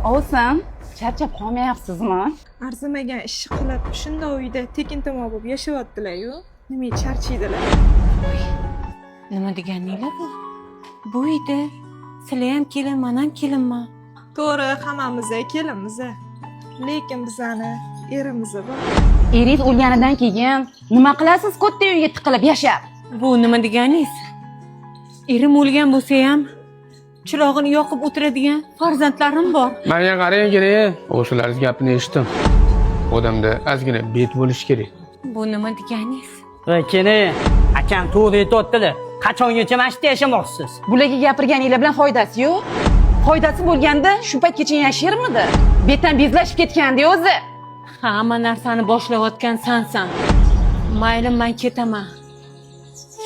Ovsin, charchab qolmayapsizmi? Arzimagan ishni qilib, shundoq uyda tekin tomoq bo'lib yashayaptilar-yu. Nimaga charchaydilar? Nima deganinglar bu? Bu uyda sizlar ham kelin, man ham kelinman. To'g'ri, hammamiz kelinmiz. Lekin bizani erimiz bor. Eringiz o'lganidan keyin nima qilasiz katta uyga tiqilib yashab? Bu nima deganingiz? Erim o'lgan bo'lsa ham chirog'ini yoqib o'tiradigan farzandlarim bor. Manga qarang, kerak. O'shalarning gapini eshitdim. Odamda ozgina bet bo'lishi kerak. Bu nima deganingiz? Voy kelin, akam to'g'ri aytyaptilar. Qachongacha mana shu yerda yashamoqchisiz? Bularga gapirganinglar bilan foydasi yo'q. Foydasi bo'lganda shu paytgacha yasharmidi? Betan bezlashib ketgandi o'zi. Hamma narsani boshlayotgan sansan. Mayli, man ketaman.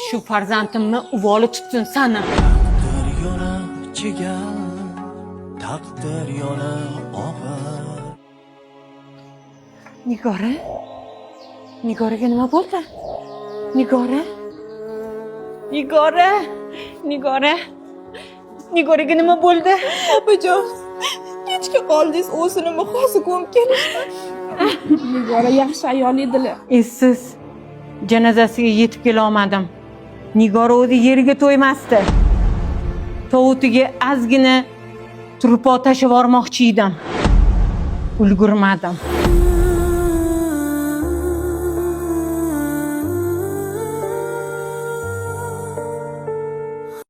Shu farzandimni uvoli tutsin sani. Taqdir yo'li chigal, taqdir yo'li og'ir. Nigora? Nigoraga nima bo'ldi? Nigora? Nigora? Nigora? Nigoraga nima bo'ldi? Opajon, kechga qoldingiz, o'zinimi hozir ko'mib kelishdi. Nigora yaxshi ayol edilar. Essiz janozasiga yetib kela olmadim. Nigora o'zi yeriga to'ymasdi. Tovutiga ozgina turpo tashlab yubormoqchi edim. Ulgurmadim.